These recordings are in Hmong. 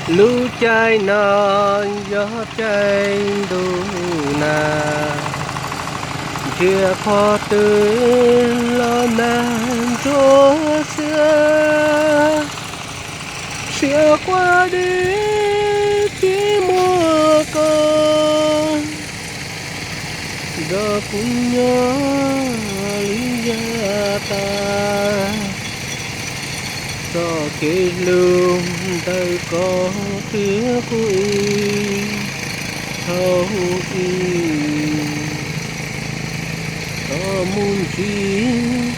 Lub caij no yog caij ntuj nag, ntsia qhov twg los nag ntsuab xiab, siab quaj deb thiab muaj koj, nrog kuv nyob li yav tas. Txoj kev hlub ntawm koj thiab kuv ib thaum ub, txoj mus ntsib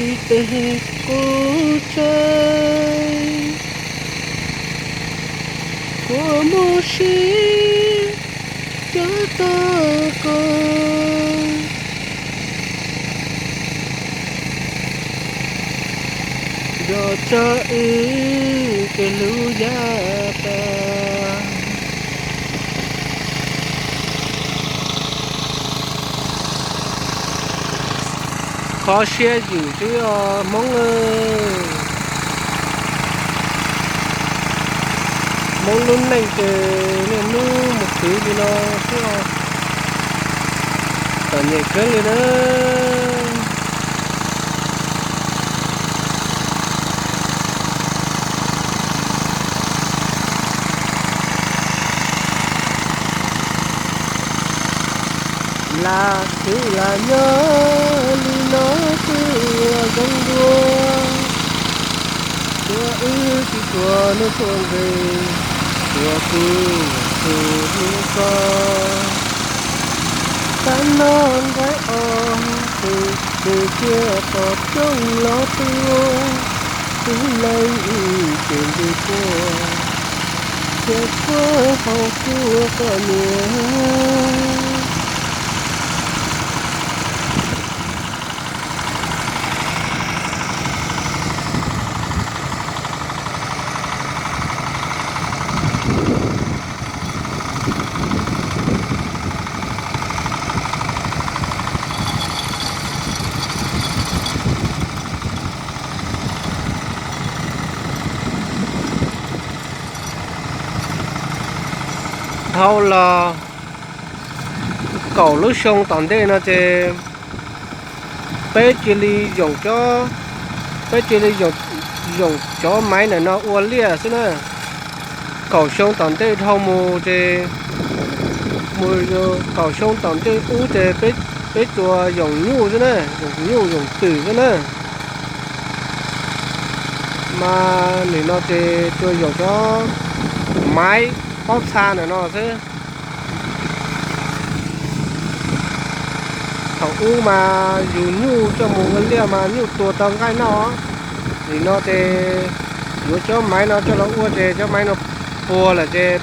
ib teg kuv tsev, kua muag sib cog tog koj, nrog tso wb tej hlub yav tas. Kho siab yus xwb os Hmoob. Hmoob lub neej ces niaj hnub mus khwv li no xwb os, txom nyem kawg li na. Lam khwv lam nyob li no twb ua zoo dua, ua wb tsis tshua hnub tshua nqes, ua kuv tus hlub koj. Tab no nqaij ob tug, nws thiaj pom coob los tuaj, twb leej ib ce nti puag, thiab txhua hau kuv koj niam. Dhau los kaum lub xyoo tom ntej no ces peb cia li yoom cov, peb cia li yoom cov maiv ntawm no ua liaj xwb na. Kaum xyoo tom ntej dhau mus ces, mus kaum xyoo tom ntej ub ces peb tsuas yoom nyuj xwb na, yoom nyuj yoom twm xwb na. Mas nim no ces tsuas yoom cov maiv pob txha ntawm no xwb. Thaum ub mas yus nyuj coj mus ua liaj mas nyuj tua tau nqaij noj. Nim no ces yuav cov maiv no coj los ua ces cov maiv no puas lawm ces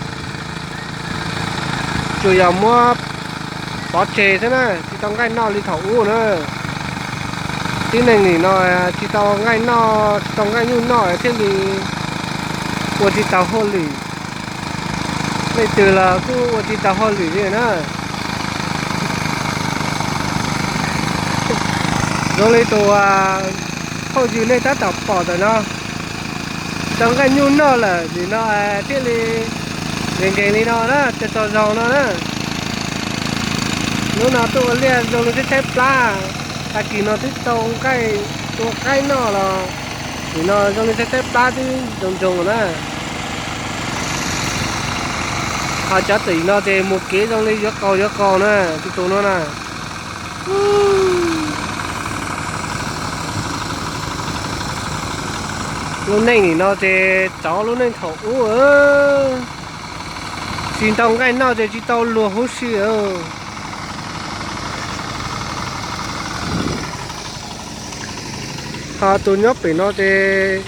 tsuas yog muab pov tseg xwb na, tsis tau nqaij noj li thaum ub na. Tib neeg nim no tsis tau nqaij noj, tsis tau nqaij nyuj noj thiaj li ua tsis tau hauj lwm. Leej twg los kuj ua tsis tau hauj lwm li na. Zoo li tus phooj ywg nej tab tom pom ntawm no, tsis tau nqaij nyuj noj lawm nim no thiaj li nkees nkees li no na, tsis tau zoo no na. Lub no tuaj ua liaj zoo li tshaib tshaib plab, tag kis no twb tau nqaij tua qaib noj los nim no zoo li tshaib tshaib plab twb ntsoog ntsoog na. Ho cov tim no ces mus kev zoo li yuav qaug yuav qaug na, tus tus no na. Lub neej nim no ces txov lub neej thaum ub, tsis tau nqaij noj ces tsis tau luag huv si. Ho tus nyob pem no ces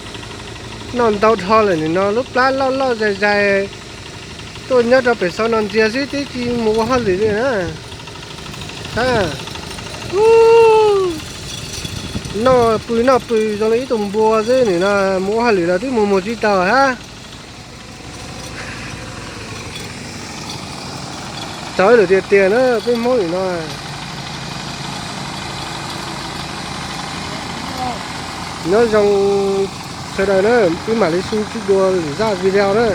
noj ntau dhau lawm nim no lub plab loj loj zais zais, tuaj nyob rau pem xav no ntxias xwb twb tsis mus ua hauj lwm li na. Noj pw noj pw zoo li ib tug npua xwb nim no, mus ua hauj lwm los twb mus mus tsis tau hab. Txawv lawm tiag tiag na peb Hmoob nim no. Nyob zoo sawv daws na, wb mam li sib ntsib dua lwm zaj video na.